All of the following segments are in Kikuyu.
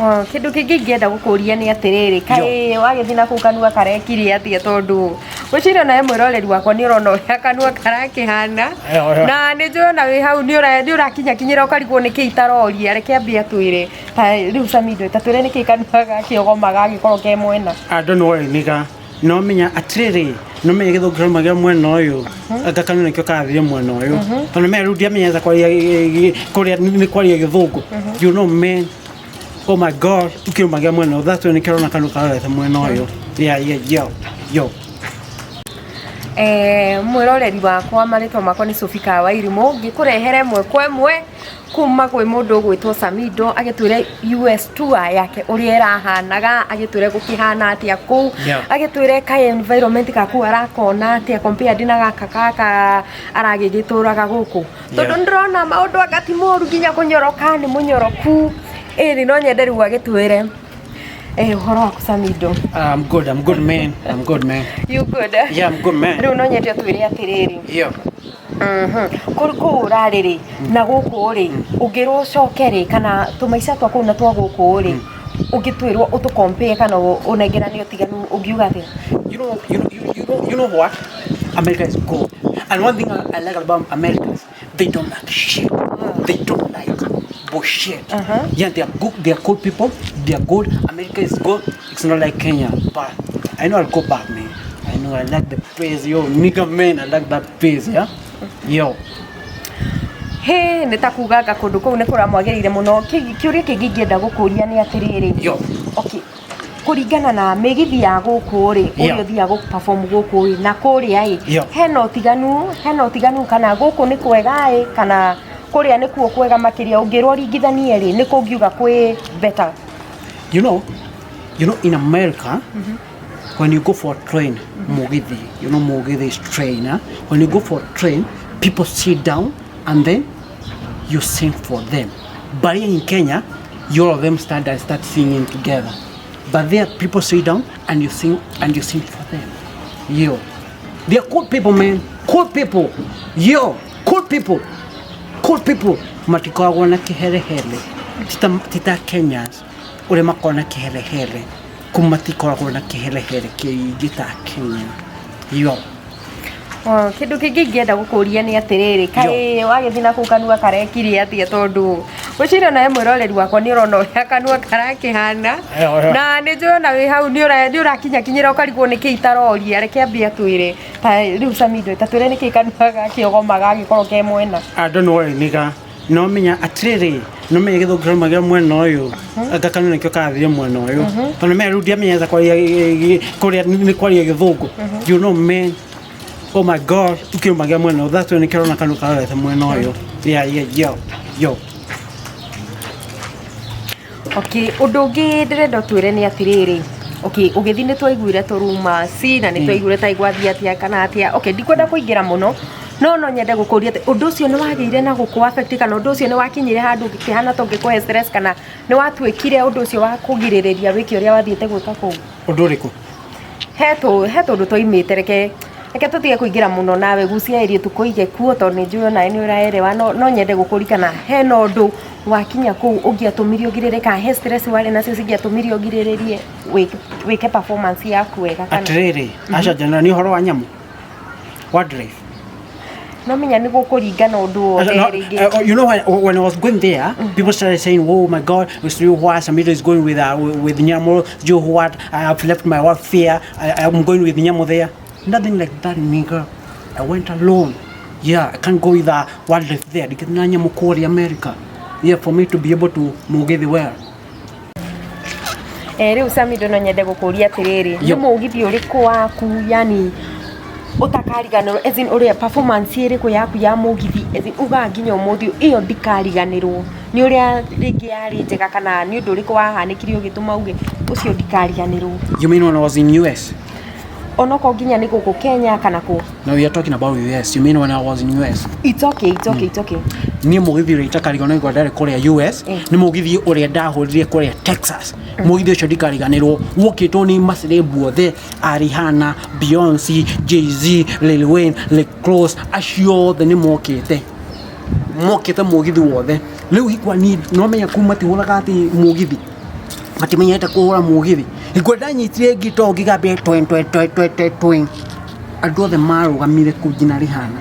Oh, kĩndũ kĩngĩ ingĩenda gũkũria nĩ atĩrĩrĩ, kaĩ wagĩthiĩ na kũu kanua karekire atĩa? Tondũ gwĩciria nawe mwĩroreri wakwa nĩ ũrona ũrĩa kanua karakĩhana. Eyo, eyo. Na nĩ njũĩ ona wĩ hau nĩ ũrakinyakinyĩra ũkarigwo nĩkĩ itaroria. Reke ambie atwĩre ta rĩu Samido, ta twĩre nĩkĩ kanua gakĩogoma gagĩkorwo ke mwena. I don't know why, nigga. No menya atĩrĩrĩ, no menya gĩthũngũ kĩrauma gĩa mwena ũyũ, anga kanua nĩkĩo karathiĩ mwena ũyũ, tondũ menya rĩu ndiamenyete kwaria kũrĩa nĩ kwaria gĩthũngũ, you know man, oh my God, kĩrauma gĩa mwena ũyũ, that's why nĩkĩo ũrona kanua karorete mwena ũyũ. Yeah, yo yo. Mwĩroreri wakwa, marĩtwa makwa nĩ Sophie Kawairimũ, ngĩkũrehere ĩmwe kwa ĩmwe kuma kwĩ mũndũ ũgwĩtwo Samido, agĩtwĩre US tour yake ũrĩa ĩrahanaga, agĩtwĩre gũkĩhana atĩa kũu, agĩtwĩre ka environment ka kũu arakona atĩa compared na gaka gaka aragĩgĩtũraga gũkũ, tondũ nĩndĩrona maũndũ anga ti moru, nginya kũnyoroka nĩ mũnyoroku. Ĩni no nyende rĩu agĩtwĩre ũhoro waku, Samido. I'm good, I'm good man, I'm good man. You good? Yeah, I'm good man. Rĩu no nyende ũtwĩre atĩrĩrĩ, kũu ũrarĩ rĩ na gũkũ rĩ, ũngĩrwo ũcoke rĩ, kana tũmaica twa kũu na twa gũkũ rĩ, ũngĩtwĩrwo ũtũcompare kana ũnengerane ũtiganu, ũngiuga atĩa? You know what? America is good. And one thing I like about Americans, they don't like shit. They don't like bullshit. Yeah, they are good. They are good people. They are good. America is good. It's not like Kenya, but I know I'll go back, man. I know I like the place, yo, nigga, man. I like that place, yeah. Yo. Hĩ, nĩ ta kuga anga kũndũ kũu nĩ kũramwagĩrĩire mũno. Kĩũria kĩngĩ ingĩenda gũkũria nĩ atĩrĩrĩ, okay, kũringana na mĩgithi ya gũkũ rĩ, ũrĩa ũthiaga gũ perform gũkũ rĩ na kũrĩa ĩ, hena ũtiganu kana gũkũ nĩ kwega ĩ, kana kũrĩa nĩkuo kwega makĩria? Ũngĩrwo ringithanie rĩ, nĩ kũngiuga kwĩ better? You know, in America, when you go for a train, Mugithi, you know Mugithi is train, huh? When you go for a train, people sit down and then you sing for them. But here in Kenya, you all of them stand and start singing together. But there, people sit down and you sing for them. Yo, they are cool people, man. Cool people. Yo, cool people. Cool people. Matikoragwo na kiherehere. Tita Kenyans ũrĩa makoragwo na kĩherehere, kũu matikoragwo na kĩherehere kĩingĩ ta Kenya. Yo. Oh, kĩndũ kĩngĩ ingĩenda gũkũria nĩ atĩrĩrĩ, kaĩ wagĩthiĩ na kũu kanua karekire atĩa? Tondũ gwĩciria nawe mwĩroreri wakwa nĩ ũrona ũrĩa kanua karakĩhana. Eyo, eyo. Na nĩ njũĩ ona wĩ hau nĩ ũrakinyakinyĩra ũkarigwo nĩkĩ itaroria. Reke ambie atwĩre ta rĩu Samido, ta twĩre nĩkĩ kanua gakĩogoma gagĩkorwo ke mwena. I don't know why, nigga. No menya atĩrĩrĩ, no menya gĩthũngũ kĩrauma gĩa mwena ũyũ, anga kanua nĩkĩo karathiĩ mwena ũyũ, tondũ menya rĩu ndiamenyete kwaria kũrĩa nĩ kwaria gĩthũngũ, you know man, oh my God, kĩrauma gĩa mwena ũyũ, that's why nĩkĩo ũrona kanua karorete mwena ũyũ. Yeah, yo yo. Okay, ũndũ ũngĩ ndĩrenda ũtwĩre nĩ atĩrĩrĩ, okay, ũgĩthiĩ nĩ twaiguire tũrumasi na nĩ twaiguire ta gwathiĩ atĩa kana atĩa. Okay, ndikwenda kũingĩra mũno, no nyende gũkũria atĩ ũndũ ũcio nĩ wagĩire na gũkũ affect, kana ũndũ ũcio nĩ wakinyire handũ ũkĩhana ta ũngĩkũhe stress, kana nĩ watuĩkire ũndũ ũcio wa kũgirĩrĩria wĩke ũrĩa wathiĩte gwĩka kũu? Ũndũ ũrĩkũ? He tũndũ twaimĩte. Reke tũtige kũingĩra mũno nawe gucia ĩrio tũkũige kuo, tondũ nĩ njũĩ onawe nĩ ũraerewa. No nyende gũkũrikana hena ũndũ wakinya kũu ũngĩatũmire ũgirĩrĩrie, kana he stress warĩ nacio cingĩatũmire ũgirĩrĩrie wĩke performance yaku wega kana? Atĩrĩrĩ, aca njana nĩ ũhoro wa nyamũ wildlife. No menya nĩ gũkũringana ũndũ wothe No, rĩngĩ. When I was going there, people started saying, "Oh my God, you what? Samido is going with Nyamo. You what? I have left my wife here. I'm going with Nyamo there." Nothing like that, nigga. I went alone. Yeah, I can't go with wildlife there. Because na Nyamo kori America. Yeah, for me to be able to mugithi well. Rĩu Samido, no nyende gũkũria atĩrĩrĩ, nĩ Yo. mũgithi ũrĩkũ waku yani ũtakariganĩrwo, as in ũrĩa performance ĩrĩkũ yaku ya mũgithi, as in ugaga nginya ũmũthĩ ĩyo ndikariganĩrwo, nĩ ũrĩa rĩngĩ yarĩ njega, kana nĩ ũndũ ũrĩkũ wahanĩkire ũgĩtũma uge ũcio ndikariganĩrwo? You mean when I was in US? Onokorwo nginya nĩ gũkũ Kenya kana kũ. No, we are talking about US. You mean when I was in US? It's okay, it's okay, it's okay. Niĩ mũgithi ũrĩa itakariganĩrwo nĩ ndarĩ kũrĩa US, nĩ mũgithi ũrĩa ndahũrire kũrĩa Texas. Mũgithi ũcio ndikariganĩrwo, wokĩtwo nĩ maceleb othe, Rihanna, Beyonce, Jay-Z, Lil Wayne, Rick Ross, acio othe nĩ mokĩte mũgithi wothe. Rĩu hikwa niĩ no menya kuma matihũraga atĩ mũgithi. Matimenyete kũhũra mũgithi. Hingo ndanyitire ngito ngĩgambia twen twen twen twen twen twen, andũ othe marũgamire kũu nginya Rihana.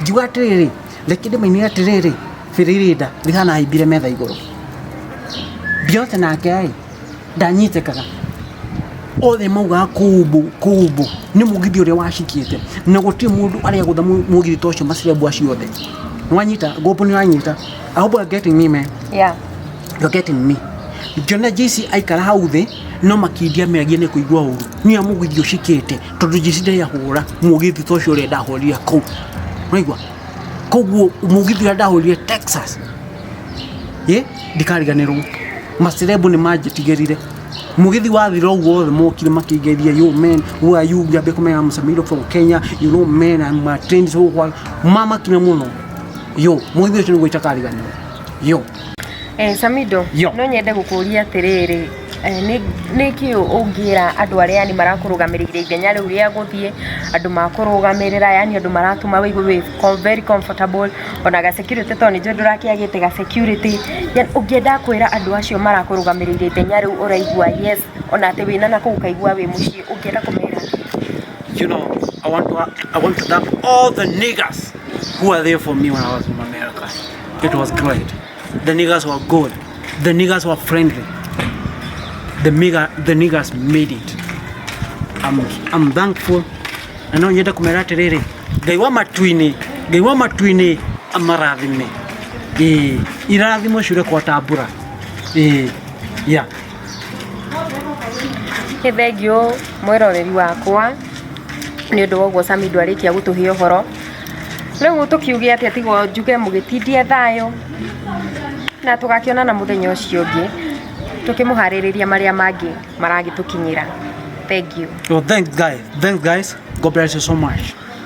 Ngiuga atĩrĩrĩ, reke ndĩmainĩre atĩrĩrĩ, Bĩrĩrĩnda Rihana ahaimbire metha igũrũ. Beyonce nake ĩ ndanyitĩkaga. Othe maugaga kũmbũ kũmbũ nĩ mũgithi ũrĩa wacikĩte, na gũtirĩ mũndũ arĩa gũtha mũgithi ta ũcio macirebũ acio othe. Nĩwanyita ngũmbũ, nĩwanyita. I hope you are getting me, man. Yeah. You're getting me. Ngĩona JC aikara hau thĩ no makindia mĩagia nĩ kũigua ũru nĩ mũgithi ũcikĩte, tondũ JC ndarĩ ahũra mũgithi ta ũcio ũrĩa ndahũrire kũu. Ũraigua? Koguo mũgithi ũrĩa ndahũrire Texas ĩ ndikariganĩrwo. Macerebu nĩ manjĩtigĩrire. Mũgithi wathira ũguo othe mokire makĩngeithia, "Yo man, who are you?" Ngĩambia kũmera, "I'm Samido from Kenya, you know man, I'm a trained." So what mamakire mũno. Yo, mũgithi ũcio nĩguo itakariganĩrwo. Yo. Samido, Yo. No nyende gũkũria atĩrĩrĩ, nĩ kĩ ũngĩra andũ arĩa yani marakũrũgamĩrĩire ithenya rĩu rĩa gũthiĩ, andũ makũrũgamĩrĩra, yani andũ maratũma wĩigue wĩ very comfortable, ona ga security, tondũ nĩ njũĩ ndũrakĩagĩte ga security, yani ũngĩenda kwĩra andũ acio marakũrũgamĩrĩire ithenya rĩu ũraigua yes, ona atĩ wĩna na kũu ũkaigua wĩ mũciĩ, ũngĩenda kũmera atĩa? I want to thank all the niggas who were there for me when I was in America. It was great. The niggas were good. The niggas were friendly. The niggas made it. I'm thankful. Na no nyende kumera atĩrĩrĩ, Ngai wa matu-inĩ, Ngai wa matu-inĩ amarathime. Ĩĩ, irathimo ciure kwa ta mbura. Ĩĩ, yeah. Nĩ thengiũ mwĩroreri wakwa nĩ ũndũ wa ũguo Samido arĩkia gũtũhe ũhoro. Rĩu tũkiuge atĩa tiga njuge mũgĩtindie thayũ na tũgakĩonana mũthenya ũcio ũngĩ tũkĩmũharĩrĩria marĩa mangĩ maragĩtũkinyĩra. Thank you. Well, thanks guys. Thanks guys. God bless you so much.